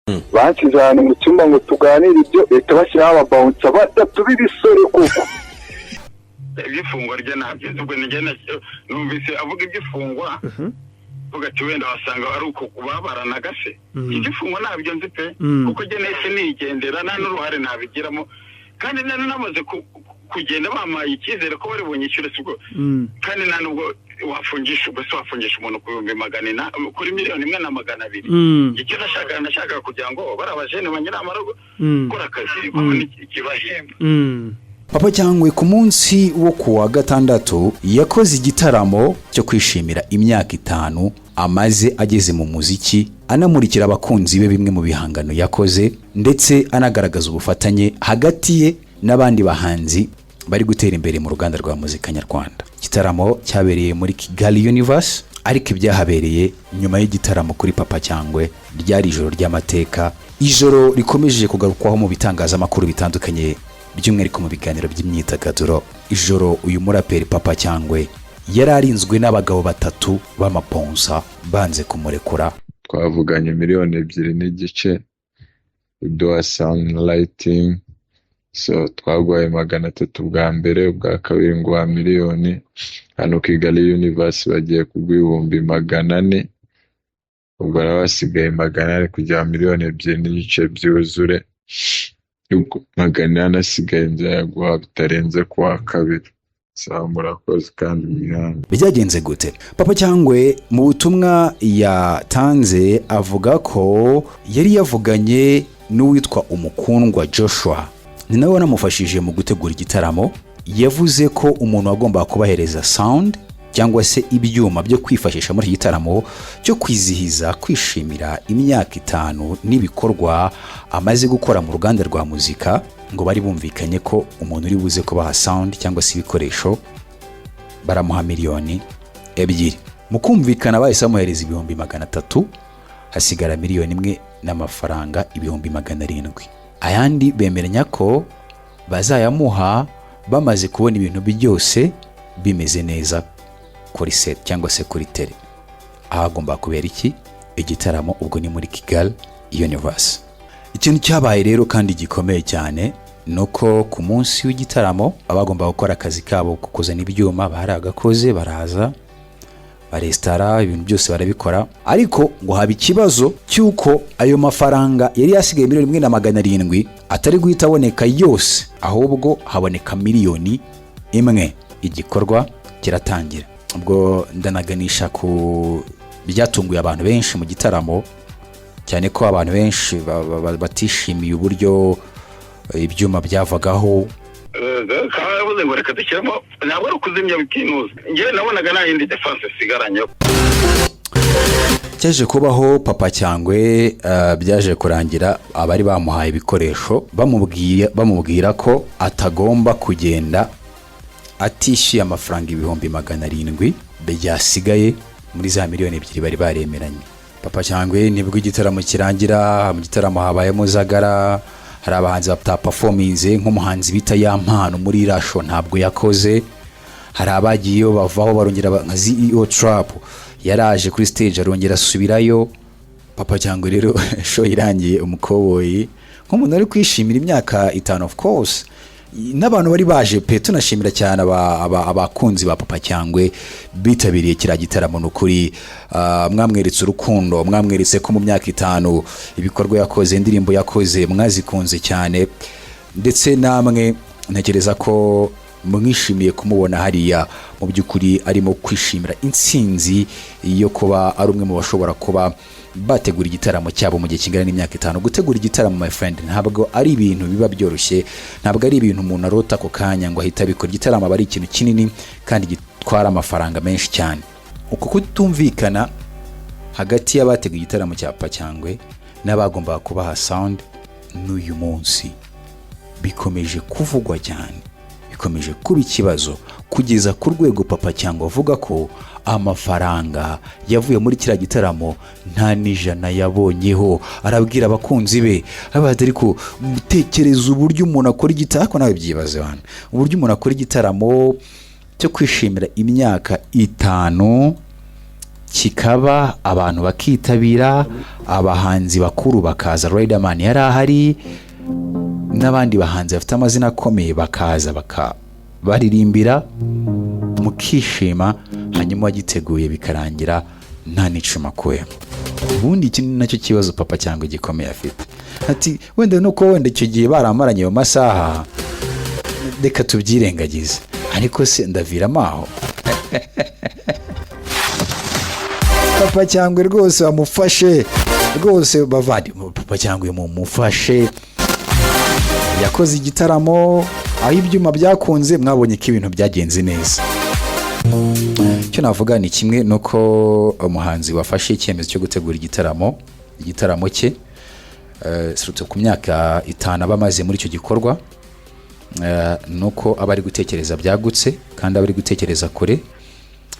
Banshyize ahantu mu cyumba ngo tuganire ibyo, leta bashyiraho ababouncer batatu b'ibisore koko. Iby'ifungwa rye ntabyo, ubwo njye numvise avuga iby'ifungwa, avuga ati wenda wasanga ari uko babaranaga se. Iby'ifungwa ntabyo nzi pe, kuko njye nahise nigendera, nta n'uruhare nabigiramo, kandi nari namaze kugenda bampaye icyizere ko bari bunyishyure, sibwo? Kandi nta nubwo wafungisha, ubwo se wafungisha umuntu ku 800,000, kuri miliyoni 1 na 200,000? Icyo nashakaga kugira ngo bari abajene banyiramara gukora akazi babone ikibahemba. Papa Cyangwe ku munsi wo ku wa gatandatu yakoze igitaramo cyo kwishimira imyaka 5 amaze ageze mu muziki, anamurikira abakunzi be bimwe mu bihangano yakoze, ndetse anagaragaza ubufatanye hagati ye n'abandi bahanzi bari gutera imbere mu ruganda rwa muzika nyarwanda. Igitaramo cyabereye muri Kigali Universe, ariko ibyahabereye nyuma y'igitaramo kuri Papa Cyangwe ryari ijoro ry'amateka, ijoro rikomeje kugarukwaho mu bitangazamakuru bitandukanye, by'umwihariko mu biganiro by'imyidagaduro. Ijoro uyu muraperi Papa Cyangwe yari arinzwe n'abagabo batatu b'amabouncer banze kumurekura. Twavuganye miliyoni 2.5, uduha sound, lighting. So twaguhaye 300 bwa mbere, ubwa kabiri nguha miliyoni. Hano Kigali Universe bagiye kuguha 400,000, ubwo haba hasigaye 400 kugira miliyoni 2.5 byuzure. Ubwo 400 asigaye nzayaguha bitarenze kuwa kabiri. Sawa, murakoze kandi mwihangane. Byagenze gute? Papa Cyangwe mu butumwa yatanze avuga ko yari yavuganye n'uwitwa Umukundwa Joshua, ni nawe wanamufashije mu gutegura igitaramo. Yavuze ko umuntu wagombaga kubahereza sound cyangwa se ibyuma byo kwifashisha muri iki gitaramo cyo kwizihiza kwishimira imyaka 5 n'ibikorwa amaze gukora mu ruganda rwa muzika, ngo bari bumvikanye ko umuntu uri buze kubaha sound cyangwa se ibikoresho baramuha miliyoni 2. Mu kumvikana bahise bamuhereza 300,000, hasigara miliyoni 1 n'amafaranga 700,000. Ayandi bemeranya ko bazayamuha bamaze kubona ibintu byose bimeze neza kuri set cyangwa se kuri terrain ahagomba kubera iki igitaramo, ubwo ni muri Kigali Universe. Ikintu cyabaye rero kandi gikomeye cyane ni uko ku munsi w'igitaramo abagomba gukora akazi kabo ko kuzana ibyuma baragakoze, baraza baresitarara, ibintu byose barabikora, ariko ngo haba ikibazo cy'uko ayo mafaranga yari yasigaye, miliyoni 1 na 700,000, atari guhita aboneka yose, ahubwo haboneka miliyoni 1. Igikorwa kiratangira. Ubwo ndanaganisha ku byatunguye abantu benshi mu gitaramo, cyane ko abantu benshi batishimiye uburyo ibyuma byavagaho. Kaba yavuze ngo reka dushyiremo, ntabwo ari ukuzimya bikinuza. Njyewe nabonaga nta yindi défense isigaranye. Cyaje kubaho, Papa Cyangwe byaje kurangira abari bamuhaye ibikoresho bamubwira ko atagomba kugenda atishyuye amafaranga 700,000 byasigaye muri za miliyoni 2 bari baremeranye. Papa Cyangwe nibwo igitaramo kirangira. Mu gitaramo habayemo zagara, hari abahanzi bataperforminze, nk'umuhanzi bita Yampano muri iriya show ntabwo yakoze. Hari abagiyeyo bavaho barongera nka CEO Trap yaraje kuri stage arongera asubirayo. Papa Cyangwe rero show irangiye, umukoboyi nk'umuntu ari kwishimira imyaka 5, of course n'abantu bari baje pe, tunashimira cyane abakunzi ba Papa Cyangwe bitabiriye kiriya gitaramo. Ni ukuri mwamweretse urukundo, mwamweretse ko mu myaka 5 ibikorwa yakoze, indirimbo yakoze mwazikunze cyane, ndetse namwe ntekereza ko mwishimiye kumubona hariya mu by'ukuri arimo kwishimira intsinzi yo kuba ari umwe mu bashobora kuba bategura igitaramo cyabo mu gihe kingana n'imyaka 5. Gutegura igitaramo, my friend, ntabwo ari ibintu biba byoroshye, ntabwo ari ibintu umuntu arota ako kanya ngo ahite abikora. Igitaramo aba ari ikintu kinini kandi gitwara amafaranga menshi cyane. Uko kutumvikana hagati y'abateguye igitaramo cya Papa Cyangwe n'abagombaga kubaha sound n'uyu munsi bikomeje kuvugwa cyane, bikomeje kuba ikibazo, kugeza ku rwego Papa Cyangwe avuga ko amafaranga yavuye muri kiriya gitaramo nta n'ijana yabonyeho. Arabwira abakunzi be, arabaza, ariko tekereza uburyo umuntu akora igitaramo, ariko nawe byibaze hano, uburyo umuntu akora igitaramo cyo kwishimira imyaka 5. Kikaba, abantu bakitabira, abahanzi bakuru bakaza. Riderman yari ahari n'abandi bahanzi bafite amazina akomeye, bakaza bakabaririmbira, mukishima, hanyuma wagiteguye bikarangira nta n'icuma akuyemo. Ubundi iki ni nacyo kibazo Papa Cyangwe gikomeye afite. Ati wenda nuko wenda icyo gihe baramaranye ayo masaha, reka tubyirengagize, ariko se ndaviramo aho? Papa Cyangwe rwose bamufashe rwose, bavandi, Papa Cyangwe mumufashe. Yakoze igitaramo aho ibyuma byakunze, mwabonye ko ibintu byagenze neza. Icyo navuga ni kimwe, ni uko umuhanzi wafashe icyemezo cyo gutegura igitaramo cye, surtout ku myaka 5 aba amaze muri icyo gikorwa, ni uko aba ari gutekereza byagutse kandi aba ari gutekereza kure.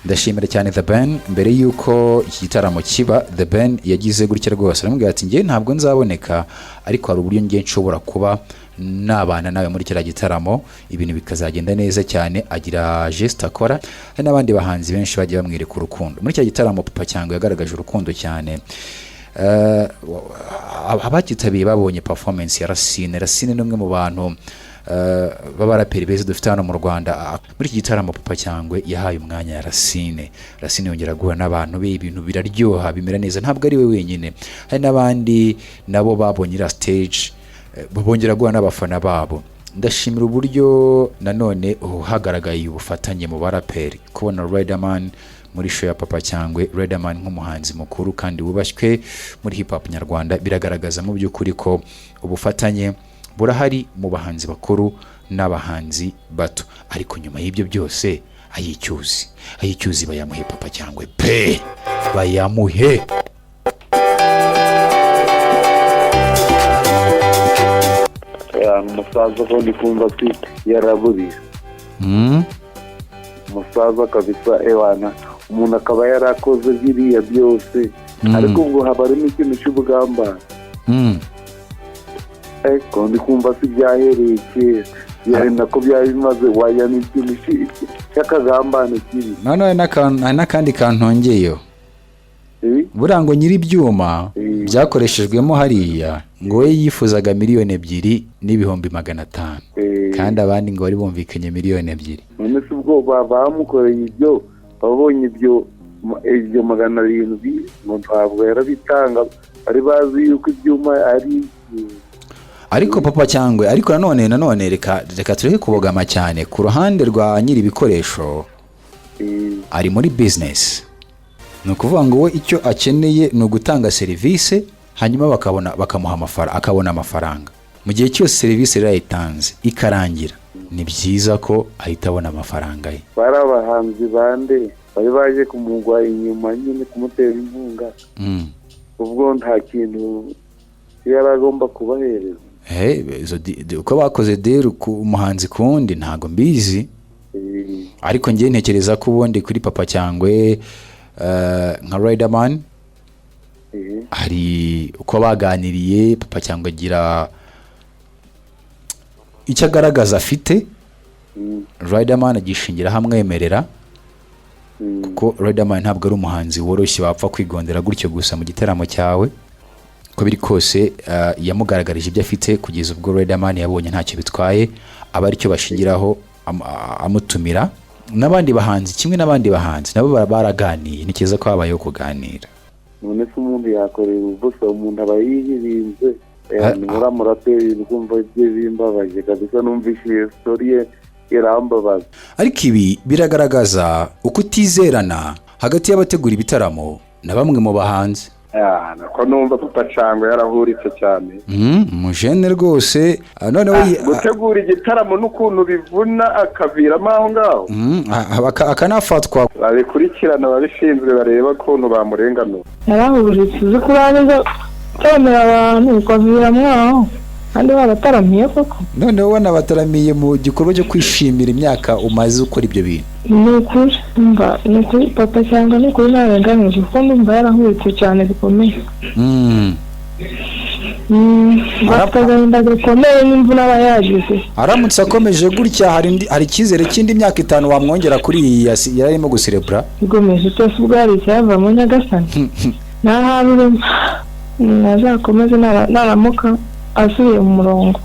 Ndashimira cyane The Ben. Mbere y'uko iki gitaramo kiba, The Ben yagize gutya rwose aramubwira ati: "Njye ntabwo nzaboneka, ariko hari uburyo njye nshobora kuba nabana nawe muri kiriya gitaramo, ibintu bikazagenda neza cyane." Agira geste akora. Hari n'abandi bahanzi benshi bagiye bamwereka urukundo muri kiriya gitaramo. Papa Cyangwe yagaragaje urukundo cyane. Abakitabiriye babonye performance ya Racine. Racine ni umwe mu bantu b'abaraperi beza dufite hano mu Rwanda. Muri iki gitaramo Papa Cyangwe yahaye umwanya ya Racine. Racine yongera guhura n'abantu be, ibintu biraryoha, bimera neza. Ntabwo ari we wenyine, hari n'abandi nabo babonye iriya stage, bongera guhura n'abafana babo. Ndashimira uburyo nanone hagaragaye ubufatanye mu baraperi. Kubona Riderman muri show ya Papa Cyangwe, Riderman nk'umuhanzi mukuru kandi wubashywe muri hip hop nyarwanda, biragaragaza mu by'ukuri ko ubufatanye burahari mu bahanzi bakuru n'abahanzi bato. Ariko nyuma y'ibyo byose, ayicyuzi, ayicyuzi bayamuhe Papa Cyangwe pe, bayamuhe. Umusaza ko ndi kumva ati yaraburiye. Umusaza kabisa, ewana, umuntu akaba yarakoze biriya byose, ariko ubwo haba harimo ikintu cy'ubugambane. Ariko ndi kumva si byahereye kera, byari nako byari bimaze, waya ni ikintu cy'akagambane kiri. None hari n'akandi kantongeyeho. Buriya ngo nyiri ibyuma byakoreshejwemo hariya, ngo we yifuzaga 2,500,000, kandi abandi ngo bari bumvikanye 2 miliyoni. None se ubwo bamukoreye ibyo, babonye ibyo 700, ngo ntabwo yarabitanga, bari bazi yuko ibyuma ari Ariko Papa Cyangwe, ariko nanone reka tureke kubogama cyane ku ruhande rwa nyiri ibikoresho. Ari muri business, ni ukuvuga ngo we icyo akeneye ni ugutanga serivisi, hanyuma bakabona bakamuha amafaranga, akabona amafaranga. Mu gihe cyose serivisi rero yayitanze ikarangira, ni byiza ko ahita abona amafaranga ye. Bari abahanzi bande bari baje kumugwa inyuma nyine, kumutera inkunga? Ubwo nta kintu yari agomba kubahereza? Izo uko bakoze deal ku umuhanzi ku wundi ntabwo mbizi. Ariko njye ntekereza ko ubundi kuri Papa Cyangwe, nka Riderman, hari uko baganiriye, Papa Cyangwe agira icyo agaragaza afite, Riderman agishingiraho amwemerera, kuko Riderman ntabwo ari umuhanzi woroshye wapfa kwigondera gutyo gusa mu gitaramo cyawe. Uko biri kose, yamugaragarije ibyo afite kugeza ubwo Riderman yabonye ntacyo bitwaye, aba aricyo bashingiraho amutumira n'abandi bahanzi. Kimwe n'abandi bahanzi nabo baraganiye, ntekereza ko habayeho kuganira. None se umuntu yakorera ubusa? Umuntu aba yirinze. Ni muri muraperi, kumva ibye bimbabaje kabisa. Numvise iyo story ye irambabaza. Ariko ibi biragaragaza ukutizerana hagati y'abategura ibitaramo na bamwe mu bahanzi. Nako numva Papa Cyangwe yarahuritse cyane. Umujene rwose, noneho Gutegura igitaramo n'ukuntu bivuna, akaviramo aho ngaho. Akanafatwa. Babikurikirana ababishinzwe, bareba ukuntu bamurenganura. Yarahuritse, uzi ko urangiza utaramira abantu ukaviramo aho kandi barataramiye koko. Noneho wanabataramiye mu gikorwa cyo kwishimira imyaka umaze ukora ibyo bintu. Ni ukuri, mba ni ukuri, Papa Cyangwe ni ukuri ntarenganije, kuko ndumva yarahuritse cyane bikomeye. Bafite agahinda gakomeye n'imvune aba yagize. Aramutse akomeje gutya, hari icyizere cy'indi myaka 5 wamwongera kuri iyi yari arimo guserebura? Igomesha cyose ubwo hari icyavamo, nyagasani ntahari urimo, azakomeze naramuka asubiye mu murongo.